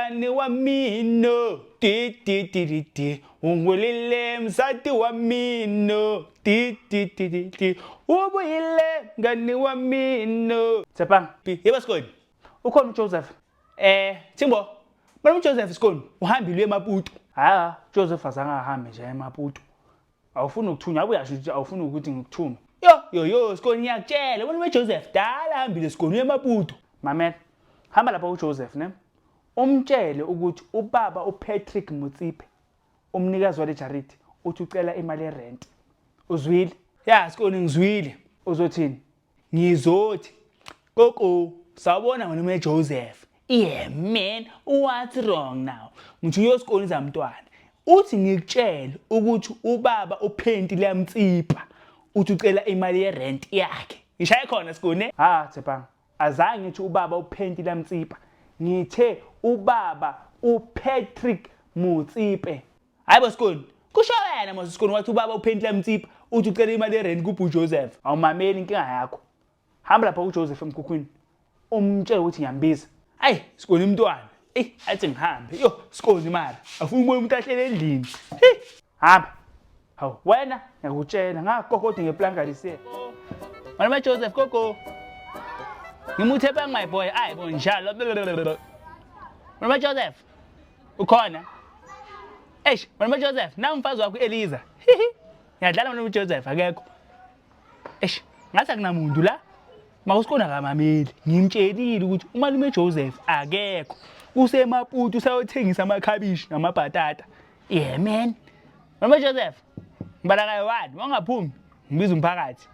Mngani wa mina ti ti ti ti ti ungulile msati wa mina ti ti ti ti ti ubuyile mngani wa mina. Tshepang, Yebo Sikoni. Ukhona uJoseph? Thimbo. Bana uJoseph Sikoni uhambile uye eMaputo. Ha, Joseph azange ahambe nje eMaputo. Awufuni ukuthunywa, abuye asho ukuthi awufuni ukuthi ngikuthume. Yo yo yo Sikoni ngiyakutshela, bona uJoseph dala ahambile Sikoni uye eMaputo. Mamela, hamba lapha uJoseph ne. Umtshele ukuthi ubaba uPatrick Motsepe umnikazi wale charity uthi ucela imali yerent. Uzwile? Ya Sikoni ngizwile. Uzothini? Ngizothi koko sawubona wena ume Joseph. Yeah man, what's wrong now? Ngithi uyosikoni zamntwana. Uthi ngikutshele ukuthi ubaba uphenti liyamtsipa. Uthi ucela imali yerent yakhe. Ngishaye khona Sikoni. Ha, Tshepang. Azange ngithi ubaba uphenti lamtsipa. Ngithe ubaba uPatrick Motsepe. Hayi bo Sikoni. Kusho wena mos Sikoni wathi ubaba uphenti lamtsipa uthi ucela imali yerent kuBhu Joseph. Awumameli inkinga yakho. Hamba lapha kuJoseph emkhukhwini. Umtshele ukuthi ngiyambiza. Ayi Sikoni mntwana. Ey athi ngihambe. Yo Sikoni mara. Afuna umoya umuntu ahlele endlini. Hey hamba. Hawu wena ngiyakutshela ngakokode ngeplanka lisiye. Wena Joseph koko. Ngimuthe bang my boy. Ayi bo njalo. Wena Joseph. Ukhona? Eish, wena Joseph, na umfazi wakho Eliza. Ngiyadlala wena Joseph akekho. Eish, ngathi akunamuntu la. Makusikona kamameli. Ngimtshelile ukuthi umalume Joseph akekho. UseMaputo usayothengisa amakhabishi namabhatata. Yeah man. Mama Joseph, ngibala kayo 1, wangaphumi. Ngibiza umphakathi.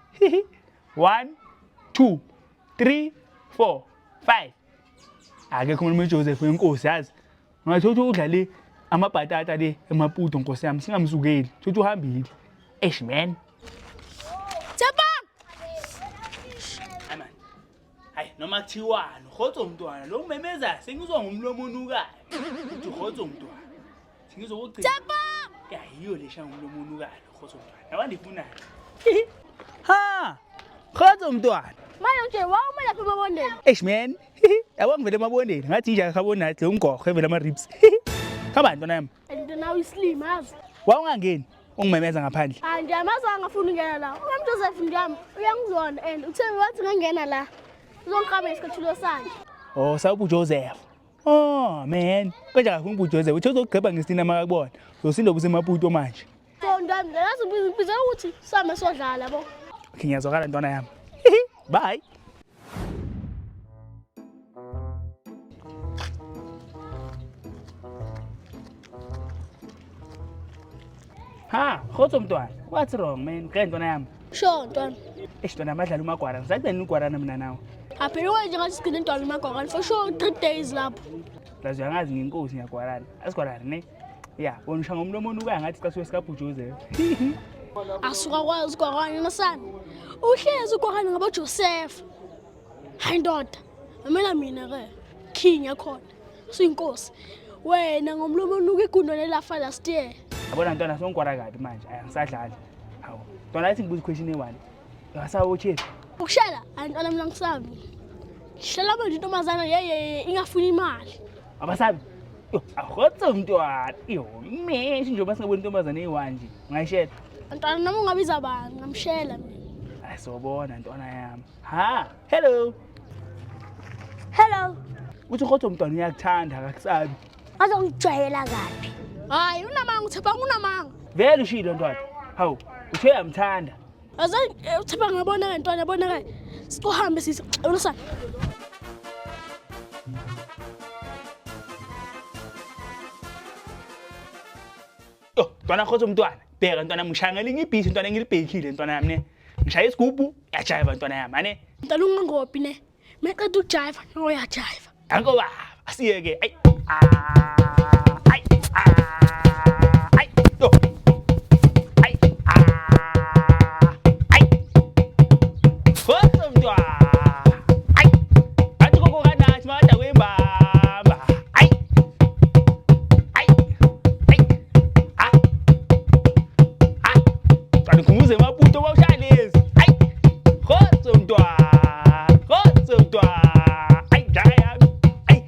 1 2 3 4 5. Akekho umalume Joseph wenkosi yazi. Ngathi uthi udla le amabhatata le eMaputo nkosi yami singamsukeli. Uthi uhambile. Eish man. Tshepang! Hayi man. Hayi noma kuthiwani ukhotso umntwana lo ngimemeza sengizwa ngomlomo onukayo. Uthi ukhotso umntwana. Sengizokugcina. Tshepang! Ya yiyo le shaya ngomlomo onukayo ukhotso umntwana. Yaba ndifunani. Ha! Khotso umntwana. Manje nje wawume lapha emabondeni. Eish man. Yabo ngivele emabondeni ngathi inja yakhabona lo mgogo evela ama ribs. Khamba ntwana yami. And now islima yazi. Wawungangeni ungimemeza ngaphandle. Hayi ngiyamazi angafuni ukungena la. Umam Joseph ngiyami uyangizona and uthe wathi ngangena la. Uzongiqaba isicathulo sakhe. Oh sawubu Joseph. Oh man, konje akafuni ubu Joseph. Uthe uzogqeba ngesina makakubona. Uzosinda ubusemaputo manje. So ndami yazi ngibiza ukuthi same sodlala yabo. Okay ngiyazwakala ntwana yami. Bye. Ha, khotso mntwana. What's wrong man? Ke ntwana yami. Sure ntwana. Eish ntwana amadlala umagwara. Ngisagcina ugwarana mina nawe. Aphela wenje ngathi sigcine ntwana umagwara for sure 3 days lapho. Lazi uyangazi nginkosi ngiyagwarana. Asigwarani ne? Ya, wena ushaya ngomlomo onukayo ngathi casuke sikaBhujoze. Asuka kwazi ugwarana nasana. Uhlezi ugwarana ngabo Joseph. Hayi ndoda. Mamela mina ke. King yakhona. Usuyinkosi. Wena ngomlomo onuka igundwane lafa last year. Yabona ntwana songigwara kabi manje. Ayi angisadlali. Hawu. Ntwana athi ngibuza question eyi-one. Ungasabi uCheri? Ukushela antwana mina ngisabi. Shela manje intombazana yeye ingafuni imali. Abasabi? Yo, ahotso mntwana. Yo, meshi njengoba singabona intombazane eyi-one nje. Ungayishela? Ntwana noma ungabiza bani ngamshela mina. Hayi sobona ntwana yami. Ha, hello. Hello. Uthi ukhotho mntwana uyakuthanda akakusabi. Azongijwayela kabi. Hayi unamanga uThepang unamanga. Vele ushilo ntwana. Hawu, uthe uyamthanda. Azange uThepang ngabona ke ntwana yabona ke. Sikuhambe sisi. Ulusana. Yo, ntwana khotho mntwana. Bheka ntwana ngishaya ngelinye ibhithi ntwana ngilibhekile ntwana yami ne. Ngishaya isigubhu, yajiva ntwana yami ane. Ntwana ungangopi ne. Meqeda ukujiva nawe uyajiva. Danko baba, asiyeke. Ay. Ah, ay. Ah, ay. Yo. Ay. Ah, ay. Khotho mntwana. Ay. Athi koko kanathi mada kwembamba. Ay. Ay. Ay. Ah. Ah. Mntwana ngikhumbuze eMaputo wawushaya lezi. Ay. Khotho mntwana. Khotho mntwana. Ay, jaya yami. Ay.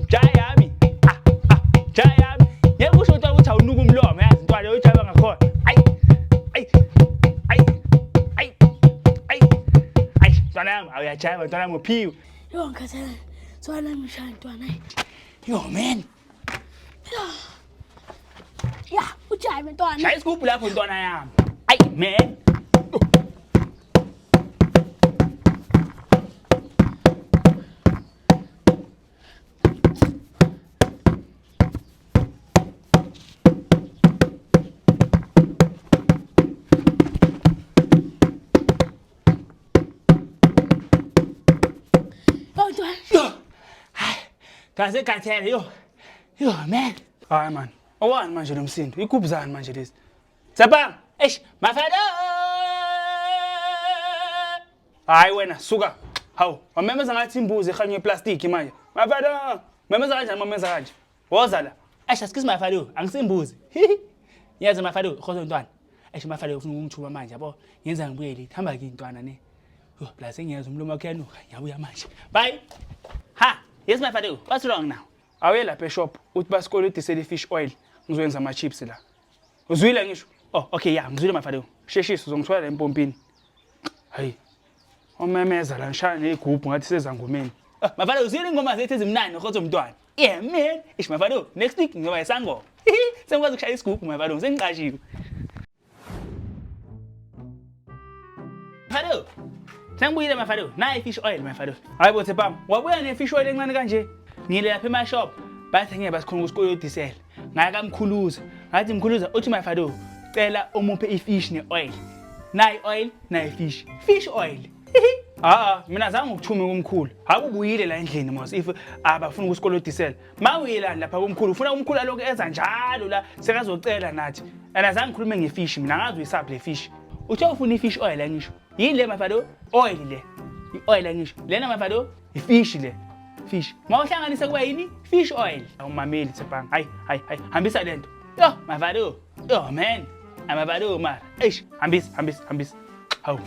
Jaya yami. Ah. Ntwana yami, awuyajayiva ntwana yami uphiwe. Yo ngikhathele. Ntwana ngishaya ntwana. Yo man. Ya, ujayive ntwana. Shaya isigubhu lapho ntwana yami. Ayi man. Yo ntwana. Yo. Hayi. Kaze khathele yo. Yo man. Hayi man. Owani manje lo msindo? Igubhu zani manje lezi? Tsepang. Eish, mafado. Hayi wena suka. Hawu, wamemeza ngathi imbuzi ehanywe iplastiki manje. Mafado, memeza kanjani mameza kanje? Woza la. Eish, excuse my fado, angisimbuzi. Ngiyazi mafado, khozo ntwana. Eish mafado ufuna ukungithuba manje yabo. Ngenza ngibuyele, hamba ke ntwana ne. Yo, plus ngiyeza umlomo wakhe yanuka, ngiyabuya manje. Bye. Ha, yes my fado. What's wrong now? Awuye lapha eshop uthi basikolodisele i-fish oil ngizoyenza ama-chips la. Uzwile ngisho? Oh, okay, yeah, ngizwile mafado. Sheshisa uzongithola la empompini. Hayi. Omemeza la ngishaya negubhu ngathi sezangomeni. Oh, mafado uzwile ingoma zethu ezimnandi khozo mntwana. Yeah man, ish mafado, next week ngizoba isangoma. Sengikwazi ukushaya isigubhu mafado, sengiqashiwe. Mafado. Sengibuyile mafado, nayi fish oil mafado. Hayi bo Tsepang, wabuya ne-fish oil encane kanje. Ngile lapha emashop bathi ngeke basikhona ukusikolodisela. Ngaya kamkhuluza, ngathi mkhuluza uthi mafado cela umuphe ifish ne-oil. Nayi oil, nayi fish. Fish oil. Ah, mina zange ngikuthume kumkhulu. Hayi ubuyile la endlini mos if abafuna ukusikolodisela. Mawuyelani lapha kumkhulu, ufuna umkhulu alokhu eza njalo la sekazocela nathi. And azange ngikhulume ngefish mina ngazi uyisaphi le fish. Uthe ufuna ifish oil angisho. Yini le mafado? Oil le. I-oil angisho. Lena mafado Ifish le. fish. Mawuhlanganisa kuba yini? Fish oil. Awumameli Tsepang. Hayi, hayi, hayi. Hambisa lento. Yo, mafado. Yo man. Amafado mara. Eish. Hambisa, hambisa, hambisa. Hawu.